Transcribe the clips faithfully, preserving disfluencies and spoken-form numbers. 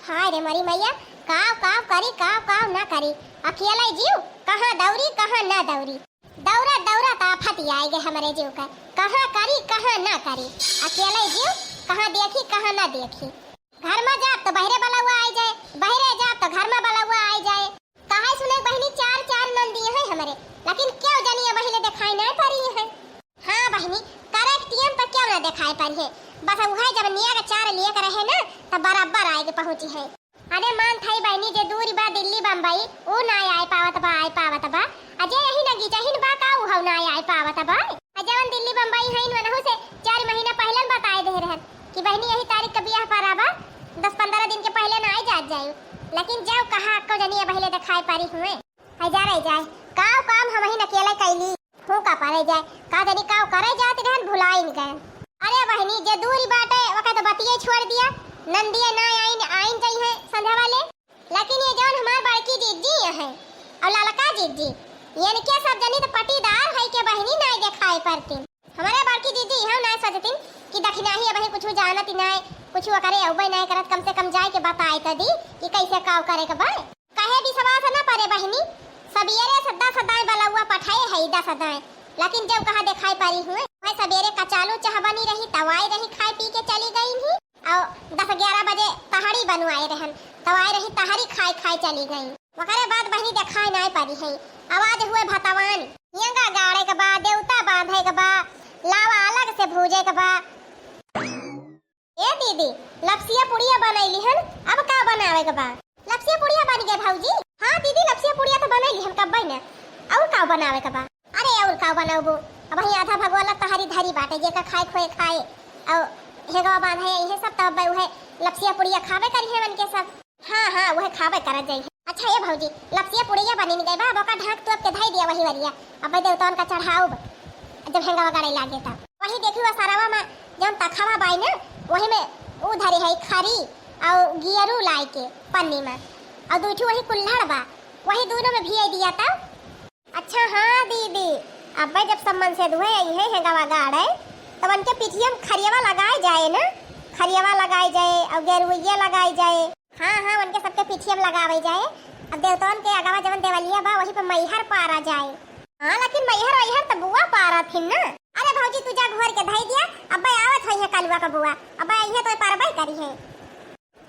हाय रे मरी मैया, काव काव करी, काव काव ना करी। अकेले जीव कहाँ दौरी, कहाँ ना दौरी। दौरा दौरा त आफत ही आए गए हमरे जीव का। कहाँ करी, कहाँ ना करी। अकेले जीव कहाँ देखी, कहाँ ना देखी। घर में जाब तो बहरे बलौआ आए जाए, बहरे जाब तो घर में बलौआ आए जाए। काहे सुने बहिनी, चार चार नंदी हैं हमरे, लेकिन क्यों जानी अब पहिले देखाई ना पड़ी है। हाँ बहिनी, करे के टियम पर क्यों ना देखाई पड़ी है। बस उहे जब निया के चार लिए के रहे ना, तब बराबर आए के पहुँची है। अरे मान थाई बहिनी, जे दूरी बा दिल्ली बम्बई, ऊ ना आए पावत बा, आए पावत बा। अजे यही ना गिजहिन बा का, उहौ ना आए पावत बा। आ जवन दिल्ली बम्बई हईन, वनहु से चार महीना पहिले बताए दे रहन कि बहिनी यही तारीख का बियाह परा बा, दस पन्द्रह दिन के पहिले ना आए जात जाई। लेकिन जाओ कहा अक्को जनी पहिले देखाए पारी हुए। है जा रही जाए, काव काम हम ही अकेले कैली। हूँ का परे जाए, का जनी काव करे जात रहन, भुलाइन गए। अरे बहिनी, जे दूरी बाटे ओके तो बतिये छोड़ दिया, नंदिये ना आइन, आइन जाई है संध्या वाले। लेकिन ये जौन हमार बड़की जीजी हैं और ललका जीजी, इनके सब जनी तो पटीदार है के बहिनी नाय देखाए पड़ती। हमारे बड़की जीजी इहाँ नाय सोचतीन कि दखिनाही अबही कुछ जानत ही नाय, कुछ ओकरे अउबे नाय करत, कम से कम जाए के बताए तो दी कि कैसे काव करे के बा। कहे विश्वास न परे बहिनी, सबेरे से दस दाएं बलौआ पठाए है, दस दाएं, लेकिन जब कहाँ देखाई पड़ी हुए, वह सबेरे कचालू चाह बनी रही, तवाई रही, खाए पी के चली गई ही। और दस ग्यारह बजे तहड़ी बनवाए रहन, तो आए रही तहड़ी खाए खाए चली गई। ओकरे बाद बहिनी देखाए नाय पड़ी है। आवाज हुए भतवान, हियंगा गाड़े के बा, देवता बांधे के बा, लावा अलग से भूजे के बा। ए दीदी, लपसिया पुड़िया बनैली हन, अब का बनावे के बा? लपसिया पुड़िया बन गए भौजी। हाँ दीदी, लपसिया पुड़िया तो बनैली हन कब्बे न, और का बनावे के बा? अरे और का बनौबू, अब ही आधा भगवाला तहरी धरी बाटे, जेका खाए खोए खाए, और हेगवा बांधे इहे सब, तब उहे लपसिया पुड़िया खाबे करी है मन के सब। हाँ हाँ, उहे खाबे करत जाई है। अच्छा ए भौजी, लपसिया पुड़िया बनिन गए बा, अब ओका ढाक तोप के धई दिया वही वरिया, अब देवतवन का चढ़ाउब, जब हेंगवा गड़े लागे तब। वही देखी वो सरवा में जौन तखवा बाई ना, वही में ऊ धरी है खरी और गियरू लाई के पन्नी में, और दूठू वही कुल्हड़ बा, वही दोनों में भियाई दिया तब। अच्छा हाँ दीदी, अब्बे जब सब मन से दुहे आई है, हेंगवा गाड़े, तब उनके पिठिया में खरियवा लगाए जाए ना, खरियवा लगाए जाए और गेरुइया लगाए जाए। हाँ हाँ, उनके सबके पिठिया में लगावे जाए। अब देवतवन के अगवा जवन देवलिया बा, वही पे मैहर पारा जाए। हाँ, लेकिन मैहर वैहर तो बुआ पारा थिन ना। अरे भौजी, तू जा घोर के धई दिया, अब्बे आवत होई है कलुआ का बुआ, अब्बे आई है तो पारबे करी है।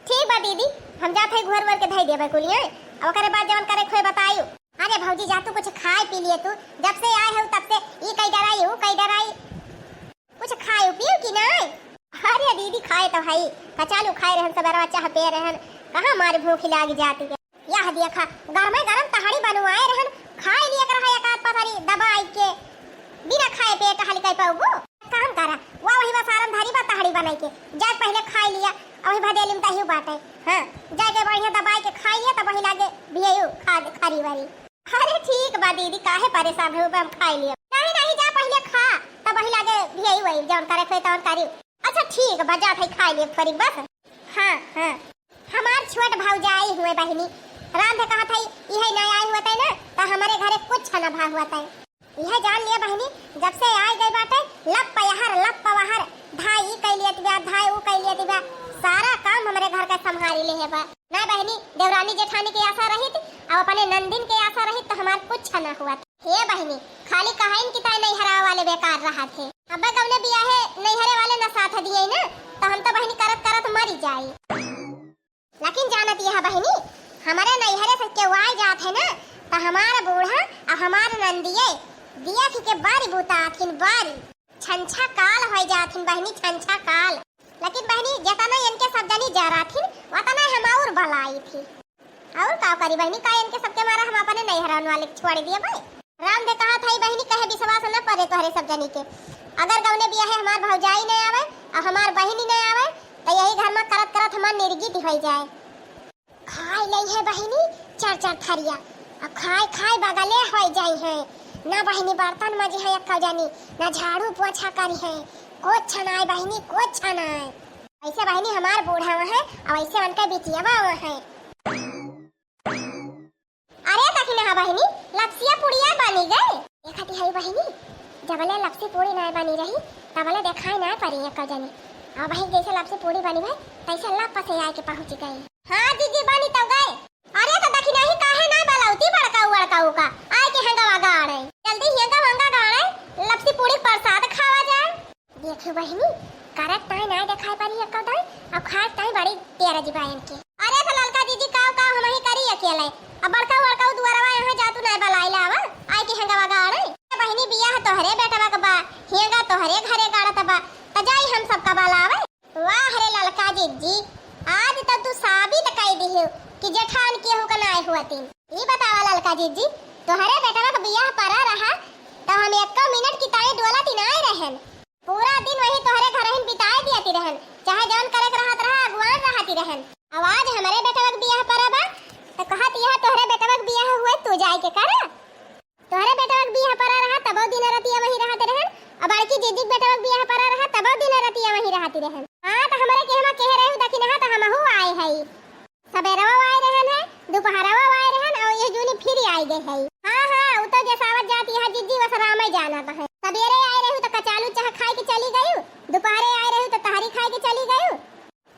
ठीक बा दीदी, हम जात हई घोर वोर के धई देबे कुलिया, अब ओकरे बाद जवन करे खोए बतायू। अरे भौजी जा, तू कुछ खाए पी लिए तू, जब से आए हो तब से ई कई डराई, ऊ कई डराई। कुछ खाए पियो कि नाय? अरे दीदी खाए तो हई, कचालू खाए रहन, सबेरवा चाह पिए रहन, कहाँ मारे भूख लाग जाती है। यह देखा, गरमे गरम तहड़ी बनवाए रहन, खाए लिए कर है एक आध पथरी दबाई के, बिना खाए पेट हल्के पाऊबू। काम करा, वा वही बसारन धरी बा तहड़ी बनाई के, जाए पहले खाए लिया, अबही भदेली में तहियो बाटे। हाँ, जाए के बढ़िया दबाई के खाए लिया, तब वही लागे भियू खा, खरी वरी। अरे ठीक बा दीदी, काहे परेशान हो, हम खाए लिया। नहीं नहीं, जा पहले खा, तब वही लागे भियू वही, जौन करे खोए तौन करी। अच्छा ठीक बा, जात है खाए लिया थोड़ी बस। हाँ हाँ, हमार छोट भौजाई हुए बहिनी, रांधे कहत है, इहे ना आई हुआ तै ना, तो हमारे घरे कुछ ना भा हुआ तै। यह जान लिया बहिनी, जब से आए गए बाटे, लप पयहर, लप पवहर, धाई ई कई लियत बा, धाई ऊ कई लियत बा, सारा काम हमरे घर का संभारी ले है बा। ना बहिनी, देवरानी जेठानी के आशा रहित, अब अपने नंदिन के आशा रहित, तो हमार कुछ ना हुआ। हे बहिनी, खाली कहाइन की ताई नैहरा वाले बेकार रहा थे। अब गौने बियाहे नैहरे वाले न साथ दिए ना, तो हम तो बहिनी करत करत मरी जाई। लेकिन जानत यह बहिनी, हमारे नैहरे से केहू आए जात है ना, तो हमार बूढ़ा और हमार नंदिये दिया खी के बारी बुताथिन बारी। छंछा काल होई जाथिन बहिनी, छंछा काल। लेकिन बहिनी, जितना इनके सब जनी जराथिन, उतना हम और बलाई थी। और का करी बहिनी, का इनके सबके मारा हम अपने नैहरन वाले के छोड़ दिए भाई? राम दे कहा था बहिनी, कहे विश्वास न पड़े तोहरे सब जनी के। अगर गौने बियाहे हमार भौजाई न आवे और हमार बहिनी न आवे, तो यही घर में करत करत हमार निर्गति हो जाए। खाए ले है बहिनी चार चार थरिया, और खाए खाए बगले हो जाई है। ना बहिनी बर्तन मजी है एक जानी, ना झाड़ू पोछा करी है, कुछ छनाए बहिनी, कुछ छनाए। ऐसे बहिनी हमार बूढ़ा वहाँ है, और ऐसे उनका बिटिया वहाँ है। अरे दखिना बहिनी, लपसिया पुड़िया बनी गई। देखती है बहिनी, जबले लपसी पूड़ी ना बनी रही, तबले देखाई ना पड़ी एक जनी। अब बहिनी जैसे लपसी पूड़ी बनी है, तैसे लप से आए के पहुँच गई। हाँ जीजी, बानी तउ गए। अरे तो दखिनही काहे नाहीं बलउती बड़काऊ बड़काऊ का, आइके हेंगवा गाड़े। जल्दी हेंगा वेंगा गाड़े, लपसी पूड़ी परसाद खावा जाए। देखियो बहिनी, करत ताई नाहीं देखाई परी एक्को ताई, अब खात ताई बड़ी तेरा जी बा इनके। अरे तो ललका जीजी काऊ काऊ हमही करी अकेले, अब बड़काऊ बड़काऊ दुआरवा यहाँ जातू नाहीं बलाइला आवा, आइके हेंगवा गाड़े। बहिनी बियाह तोहरे बेटवा के बा, हेंगा तोहरे घरे गाड़त बा, त जाई हम सबका बलावे। वाह रे ललका जीजी, आज तो तू साबित कई दिहु कि जेठान केहू के नाय हुअतिन। ई बतावा ललका जीजी, तोहरे बेटवा के बियाह परा रहा, तो हम एक्को मिनट की ताई डोलत ही नाय रहन। पूरा दिन वही तोहरे घरहिन बिताए दियती रहन, चाहे जौन करे के रहत रहा, अगुआन रहती रहन। अब आज हमरे बेटवा के बियाह परा बा, तो कहत यह तोहरे बेटवा के बियाह हुए, तू जाए के करा। तोहरे बेटवा के बियाह परा रहा, तबो दिन रतिया वहीं रहत रहन। अब बड़की जीजी के बेटवा के बियाह परा रहा, तबो दिन रतिया वहीं रहत रहन। हाँ, तो हमरे के हमा कहे रहू दखिनहा, तो हमहू आए हई। सबेरवा आए रहन है, दोपहरवा आए रहन, और ये जूनी फिर आई गए है। हाँ, हाँ, उ तो जैसा आवत जाती है जीजी, वैसा रामे जानत है। सबेरे आए रहू तो कचालू चाह खाए के चली गयू, दोपहरे आए रहू तो तहरी खाए के चली गयू।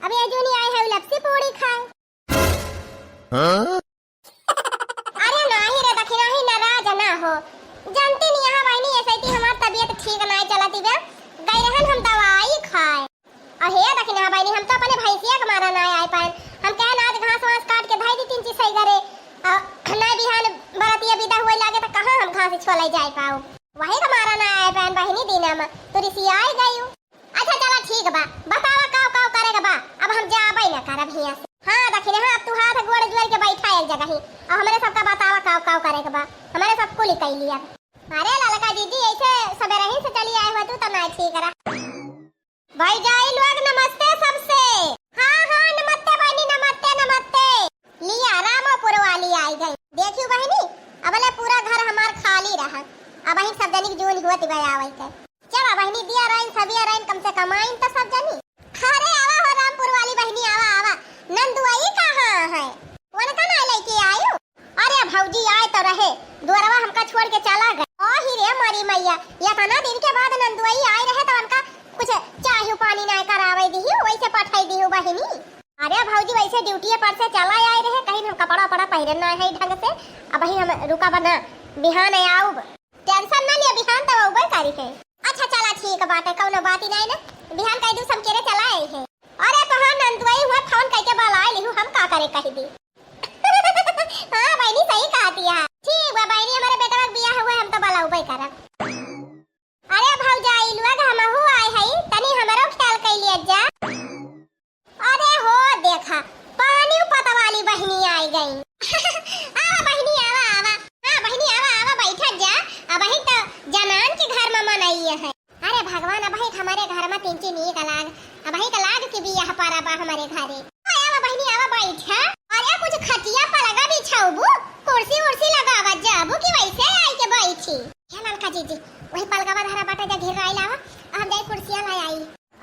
अब ये जूनी आए है लपसी पूड़ी खाए। हाँ? अरे नाही रे दखिनही, नाराज ना हो। जानती नहीं यहाँ बहिनी, ऐसे ही हमार तबीयत ठीक नाय चलती बे। गई रहन हम दवाई खाए। और हे दखिनहा बहिनी, हम तो अपने भैंसिया के मारा नाय आए पाए। हम कहन आज घास वास काट के धई दी तीन चीज सही घरे। और नाय बिहान बरतिया विदा हुए लागे तो कहाँ हम घास छोले जाए पाओ। वही के मारा नाय आए पाए बहिनी, दीना में तू रिसियाई गयू। अच्छा चला ठीक बा, बतावा काव काव करे के बा, अब हम जाबे न करब हियां से। हाँ दखिनहा, अब तू हाथ गोड़ जोड़ के बैठा एक जगह ही, अब हमरे सबका बतावा काव काव करे के बा, हमरे सब कुली कई लिया। अरे ललका जीजी, ऐसे सबेरही से चली आए हुआ तू तो नाय ठीक रहा। भाई जाई लोग नमस्ते सबसे। हाँ हाँ नमस्ते बहिनी, नमस्ते नमस्ते। लिया रामोपुर वाली आई गई। देखियो बहिनी, अबले पूरा घर हमार खाली रहा, अब ही सब जनी के जून हुआ तिबे आवे के। चला बहिनी, दिया राइन, सबिया राइन, कम से कम आइन तो सब जनी। अरे आवा हो रामपुर वाली बहिनी, आवा, आवा। नंदुआई कहाँ है? उनका ना लेके आयु? अरे भौजी आए तो रहे, दुअरवा हमका छोड़ के चला गए। ओ ही रे मोरी मैया, इतना दिन के बाद नंदुआई आए रहे तो उनका कुछ चाह पानी ना करावे दिहु, वैसे पठाई दिहु बहिनी। अरे भौजी, वैसे ड्यूटी पर से चला आए रहे, कहीं हम कपड़ा उपड़ा पहिरे ना है ढंग से, अब ही हम रुका बना, बिहान आउब। टेंशन ना लिया, बिहान तो अउबे करी है। अच्छा चला ठीक बाटे, कौनो बात ही नहीं ना, बिहान कह दू समकेरे चला आई है। अरे तो हाँ नंदुआई हुआ फोन करके बुलाए लिहू, हम का करे कह दी। हाँ बहिनी सही कहती है। ठीक बा बहिनी, हमारे बेटवा के बियाह हुआ, हम तो बुलाउबे करब। अरे भौजाई लोग, हमहू आए हई, तनी हमरो ख्याल कई लिया जा। अरे हो देखा, पानी पतवाली बहिनी आई गई। आवा बहिनी, आवा, आवा। हाँ बहिनी, आवा, आवा, बैठा जा। अबही तो जनान के घर में मनइए है। अरे भगवान, अबही हमारे घर में तिनची नीक लाग, अबही का लाग के बियाह पारा बा हमारे घरे। आवा बहिनी, आवा, बैठा। अरे कुछ खटिया पलगा बिछाउबू, कुर्सी उर्सी लगावत जाबू कि वैसे आई के बैठी? हे ललका जीजी, वही पलगवा धरा बाटे जा, घेर आई लावा, हम जाई कुर्सिया ले आई।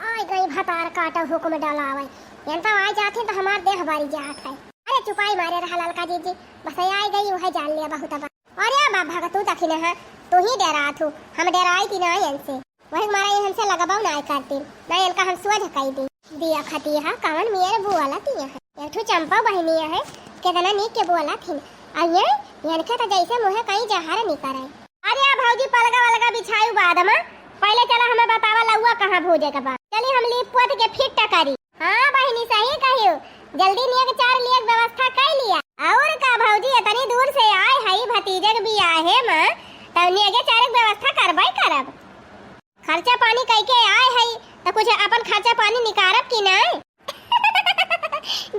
आई गई भतार काटा हुक्म डलावे। एन तो आ जाथिन तो हमार देह बारी जात है। अरे चुपाई मारे रहा ललका जीजी, बस आई गई, वह जान लिया बहुत बा। अरे बा भगतू दखिनहा, तू ही डेरात हूँ, हम डेराई थी ना एनसे। वही मारा ये हमसे लगबाऊ ना करती, ना एनका हम सोझ कई दी। दिया खतिया कवन मियर बोला तिया है। एक ठो चंपा बहिनी है, कितना नीक के बोला थिन। अये, एनका तो जैसे मुँहे कहीं जहर निकरे। अरे आ भौजी, पलगा वलगा बिछायू बाद में, पहले चला हमें बतावा लउआ कहाँ भूजे के बा। चली हम लीप पोत के फिट करी। हाँ बहिनी सही कहियो, जल्दी नेग चार लेग व्यवस्था कर लिया। और का भौजी, इतनी दूर से आए हई भतीजे के बियाहे में, तब नेगे चार के व्यवस्था करबे करब। खर्चा पानी कई के आए हई, तो कुछ अपन खर्चा पानी निकारब कि नहीं?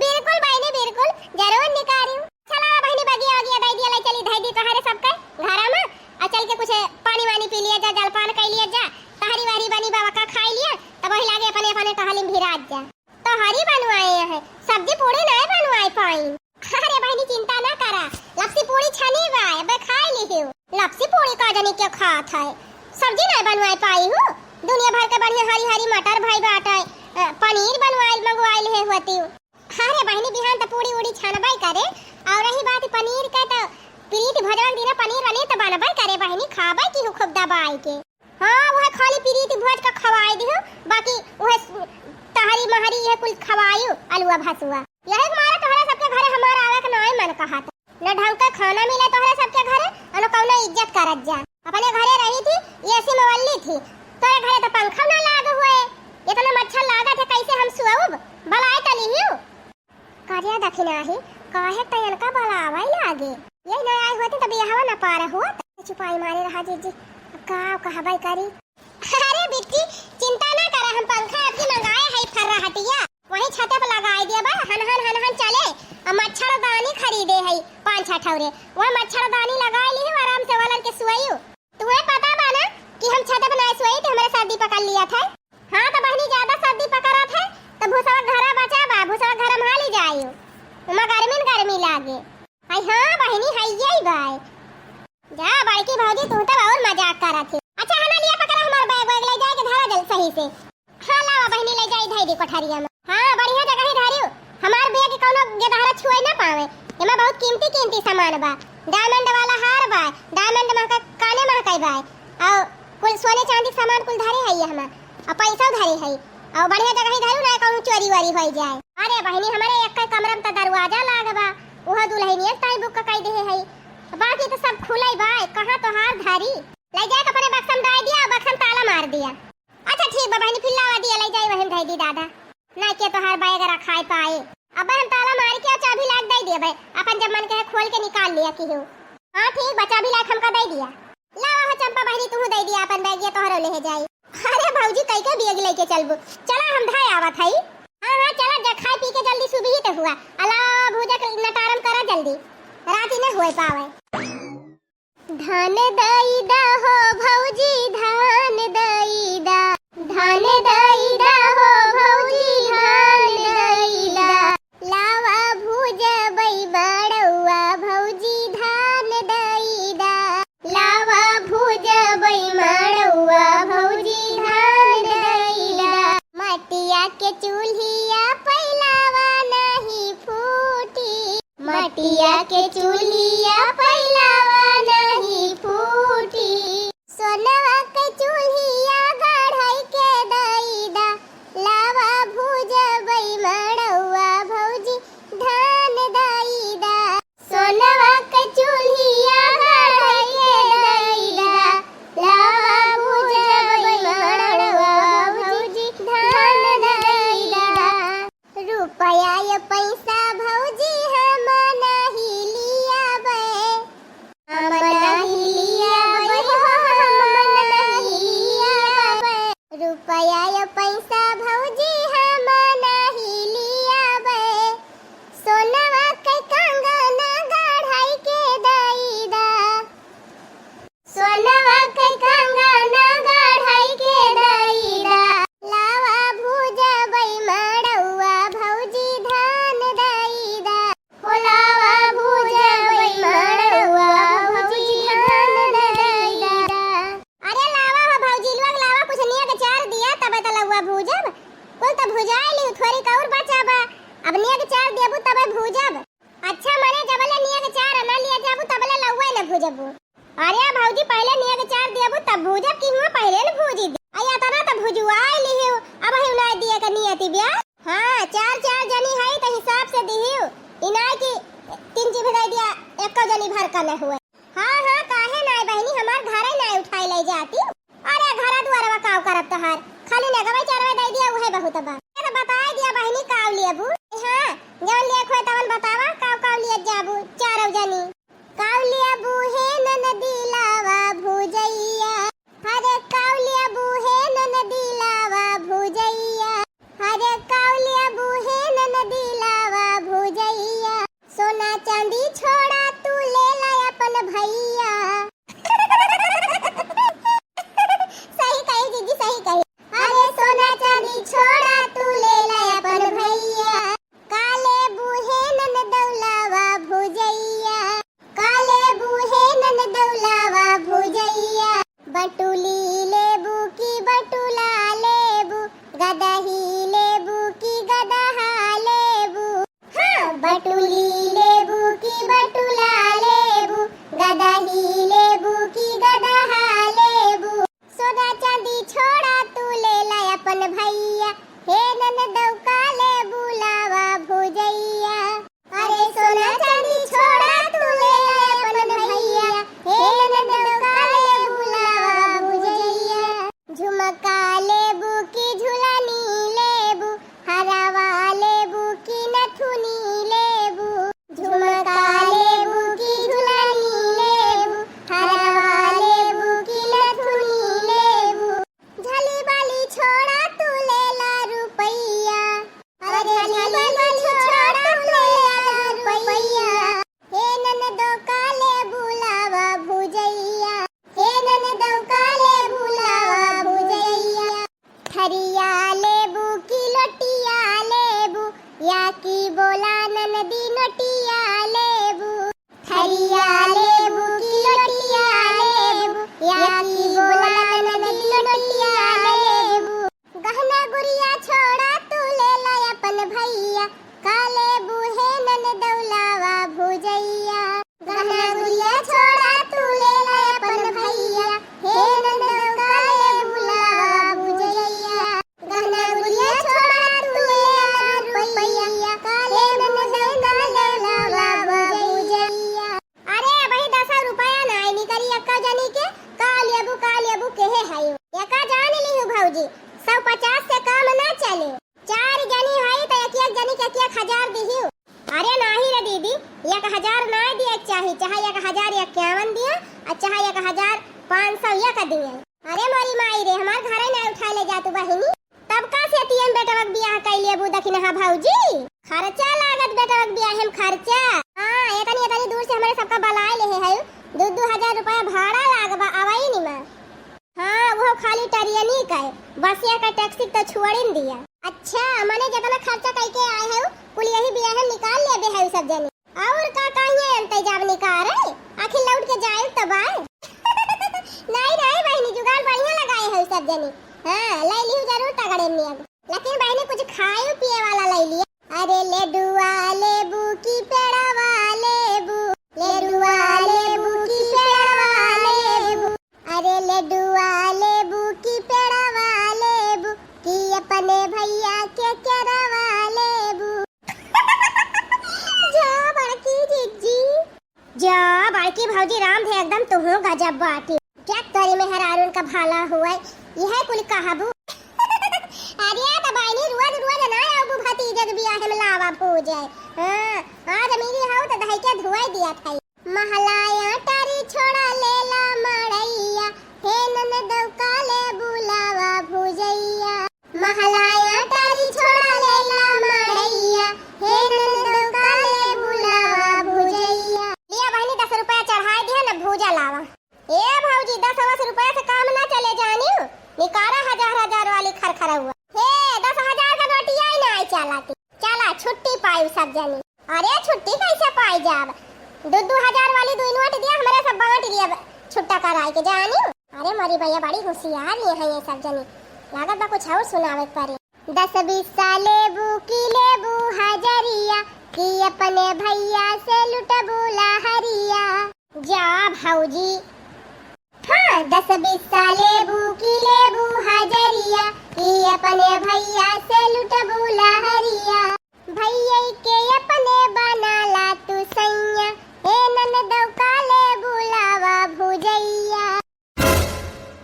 बिल्कुल बहिनी, बिल्कुल, जरूर निकारियो। चला बहिनी, बगिया वगिया दे दिया, ले चली, धई दी तोहरे सबके घरा में, और चल के कुछ पानी वानी पी लिया जा, जलपान कर लिया जा, तहरी वहरी बनी बाबा का खाई लिया, तब वही लागे अपने अपने टहली में भिरात जा। तोहरी बनवाए है, सब्जी पूड़ी नहीं बनवाए पाई। अरे बहिनी चिंता ना करा, लपसी पूड़ी छनी बा, अबे खाई लिहियो। लपसी पूड़ी का जनी के खात है, सब्जी नहीं बनवाए पाई हूँ। दुनिया भर के बढ़िया हरी हरी मटर भई बाटे, अ, पनीर बनवाइल मंगवाइल है होती। अरे बहिनी, बिहान त पूड़ी उड़ी छानबे करे। और रही बात पनीर के, त प्रीति भोजन दिना पनीर वनीर त बनबे करे बहिनी, खाबे की हूँ खूब दबाई के। हाँ, वह खाली प्रीति भोज का खवाई दिहो, बाकी वह स-, तहरी महरी यह कुल खवायु, अलुआ भसुआ। यही के मारे तोहरा कहा तो। न ढंग का खाना मिले तोहरे सबके घरे, और न कौनो इज्जत करत जा। अपने घरे रही थी, एसी में वल्ली थी, तोरे घरे तो पंखा ना लाग हुए। इतना मच्छर लागत है, कैसे हम सुअब? बलाए तली हियो। करिया दखिनाही, काहे तैन का बलावे लागे? यही ना आई होती तब यहवा ना पार हुआ। छुपाई मारे रहा जीजी, का कहबै करी। अरे बिट्टी, चिंता ना करा, हम पंखा आपकी मंगाए है फर्राहटिया, वही छते पर लगाए दिया बा, हन हन हन हन चले। और मच्छरदानी खरीदे है पाँच छह ठौरे, वह मच्छरदानी लगाए ली, आराम से वलर के सुआई। तुम्हें पता बा ना कि हम छते पर ना सोई तो हमारे सर्दी पकड़ लिया था। हाँ तो बहनी, ज्यादा सर्दी पकड़ा था तो भूसवा घरा बचा बा, भूसवा घरा में हाली जाइयो, ओमा गर्मी न गर्मी लागे। हाय हाँ बहनी, हाय यही बाय। जा बड़की भौजी, तू तो और मजाक करत है। अच्छा हना लिया पकड़ा हमार बैग वैग, ले जाए के धरा जल सही से। हाँ लावा बहनी, ले जाई धई दी कोठरिया में। हाँ बढ़िया जगह ही धरियो, हमार बैग कौनो गेदहरा छुए ना पावे, एमा बहुत कीमती कीमती सामान बा। डायमंड वाला हार बा, डायमंड महका काने महकाई बा, और कुल सोने चांदी के सामान कुल धरे है ये हमार, और पैसा धरे है, और बढ़िया जगह ही धरू ना कहूँ चोरी वोरी हो जाए। अरे बहनी, हमारे एक कमरा में तो दरवाजा लाग बा, वह दुल्हनिया ताई बुक कई दे है, बाकी तो सब खुले बा, कहाँ तोहार धरी? ले जाए के अपने बक्सा में डाल दिया, बक्सा में ताला मार दिया। अच्छा ठीक बा बहनी, फिर लावा दिया, ले जाई वहीं धई दी दादा, ना के तोहार बैग रखाए पाए। अब हम ताला मार के चाबी लाग दे दिए भाई, अपन जब मन कहे खोल के निकाल लिया कि हो। हाँ ठीक बा, चाबी लाग हमका दे दिया। लावा हो चंपा बहनी, तू दे दिया अपन बैग, ये तोहरो ले जाई। अरे भौजी, कई के बैग लेके चलबू? चला हम धाय आवत हई। हाँ हाँ चला जा, खाए पी के जल्दी सुबह ही तो हुआ। अलावा भूजा के नटारम करा जल्दी, रात ही न हुए पावे। धान दई दा हो भौजी, धान दई दा, धान दई दा हो भौजी, धान दई दा। लावा भूजबई मड़उआ भौजी, धान दई दा। लावा भूजबई मड़उआ भौजी, धान दई दा। मटिया के चूल्हिया पैलावा नहीं फूटी। मटिया के चूल्हिया पैलावा नहीं फूटी। सोनवा के चूल्हिया गढ़ई के दई दा। लावा भूजबई मड़उआ भौजी, धान दई दा। सोनवा के चूल्हिया गढ़ई के दई दा। लावा भूजबई मड़उआ भौजी, धान दई दा। रुपया या पैसा भौजी हम नाही लियाबे, हम नाही लियाबे हो, हम नाही लियाबे। रुपया या पैसा भौजी हम नाही लियाबे, सोनवा के कंगना गढ़ई के दई दा। सोनवा के कंगना गढ़ई के दई दा। लावा भूजबई मड़उआ भौजी, धान दई दा। हो लावा भूजबई मड़उआ भौजी, धान दई दा। अरे लावा हो भौजी लोग, लावा कुछ नियग चार दिया, तबे त लउआ भूजब। कुल त भुजाए ली, थोड़ी क और बचा बा। अब नियग चार देबू तबे भूजब। अच्छा मने जबले नियग चार ना लिया जाबू तबले लउआ न भूजबू। अरे भौजी, पहिले नियग चार देबू तब भूजब कि हुआ पहिले न भूजी दी। आ या तना त भुजुआई लिहियो, अब ही उनाई दिए का नियति ब्या। हाँ, चार चार जनी हई त हिसाब से दिहियो, इनाई कि तीन चीज भेजाई दिया, एको जनी भर का न हुए। हाँ हाँ, काहे नाय बहिनी, हमार घरे नाय उठाई ले जाती। अरे घरा दुआरवा काव करब तोहार, खाली नेगवा चारवा दे दिया, उहे बहुत बा। ये तो बताई दिया बहिनी, काव लेबू? हाँ, जवन लेक होए तवन बतावा, काव काव लिए जाबू चारौ जनी? काव लेबू हे ननदी लावा भुजैया, अरे काव लेबू हे ननदी लावा भुजैया, अरे काव लेबू हे ननदी लावा भुजैया। सोना चांदी छोड़ा तू ले ला अपन भैया। सही कही जीजी, सही कही। अरे सोना चांदी छोड़ा तू ले ला अपन भैया। का लेबू हे नन एक हजार ना दिए के चाही, चाहे एक हजार इक्यावन दिए और चाहे एक हजार पाँच सौ एक दिए। अरे मोरी माई रे, हमार घरे ना उठाए ले जा तू बहिनी। तब का सेतियन बेटवा के बियाह कइ लेबू दखिनहा भौजी? खर्चा लागत बेटवा के बियाह में खर्चा। हाँ, एतनी एतनी दूर से हमरे सबका बलाए लेहे है, दू दू हजार रुपया भाड़ा लागबा, आवई निमा। हाँ, वो खाली टरियनी का है, बसिया का टैक्सी तो छोड़िन दिया। अच्छा, मने जितना खर्चा कइके आए है, कुल यही बियाह में निकाल लेबे है सब जनी। और का कहिए अंते जाब निकारे, आखिर लौट के जाए तब आए। नहीं, नहीं बहिनी, जुगाड़ बढ़िया लगाए है सब जनी। हाँ, ले लियो जरूर तगड़े में अब। लेकिन बहिनी कुछ खाए पिए वाला ले लिया। अरे लेडुआ लेबू की पेड़वा लेबू, लेडुआ लेबू की पेड़वा लेबू, अरे लेडुआ लेबू की पेड़वा लेबू, कि अपने भैया के केरवा लेबू। जा बड़की जिज्जी। जा बड़की भौजी, राम धे एकदम तुहू गजब बाटी। क्या तोरी मेहरारून का भला हुआ, यह कुल कहबू। अरे त बहिनी रोज रोज ना आबू भतीजे के बियाह में लावा भूजे। हाँ, आज मिली हऊ त धई के धुआई दिया था। महलाया टारी छोड़ा लेला मड़ैया, हे ननदौ का लेबू लावा भुजैया। महलाया टारी छोड़ा लेला मड़ैया, हे ननदौ का लेबू लावा भुजैया। लिया बहिनी, दस रुपया चढ़ाई दिया ना, भूजा लावा। ए भौजी, दस वस रुपया से काम ना चले जानियो, निकारा हजार हजार वाली खरखरौआ। हे, दस हजार का नोटिया ही ना आई चाला की। चला, छुट्टी पाई सब जनी। अरे, छुट्टी कैसे पाई जाब? दू दू हजार वाली दुई नोट दिया, हमरे सब बांट दिया, छुट्टा कराई के जानी। अरे मोरी भैया, बड़ी होशियार ये है ये सब जनी। लागत बा कुछ और सुनावे के पड़ी। दस बीस लेबू की लेबू हजरिया, कि अपने भैया से लुटबू लहरिया। जा भौजी। हाँ, दस बीस लेबू की लेबू हजरिया, कि अपने भैया से लुटबू लहरिया। भैया के अपने बनाला तू सैया, ए ननदौ का लेबू लावा भुजैया।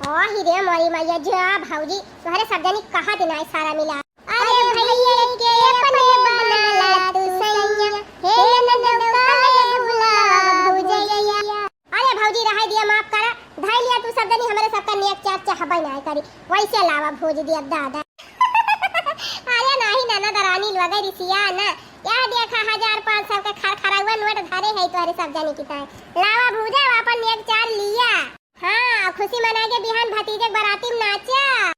ओ हिरे मोरी मैया, जा भौजी, तोहरे सब जनी कहा दिन आए सारा मिला। अरे भैया के अपने बनाला तू सैया, हे ननदौ का लेबू लावा भुजैया। अरे भौजी, रहाई दिया, माफ करा, धई लिया तू सब जनी, हमरे सबका नेक चार चाहबे ना करी, वैसे लावा भूज दिया दादा। अरे नाही ननद रानी लोगे रिसिया ना, यह देखा हजार पाँच सौ के खरखरौआ नोट धरे है तोहरे सब जनी की ताई, लावा भूजा, अपन नेक चार लिया। हाँ, खुशी मनाए के बिहान भतीजे के बराती में नाचा।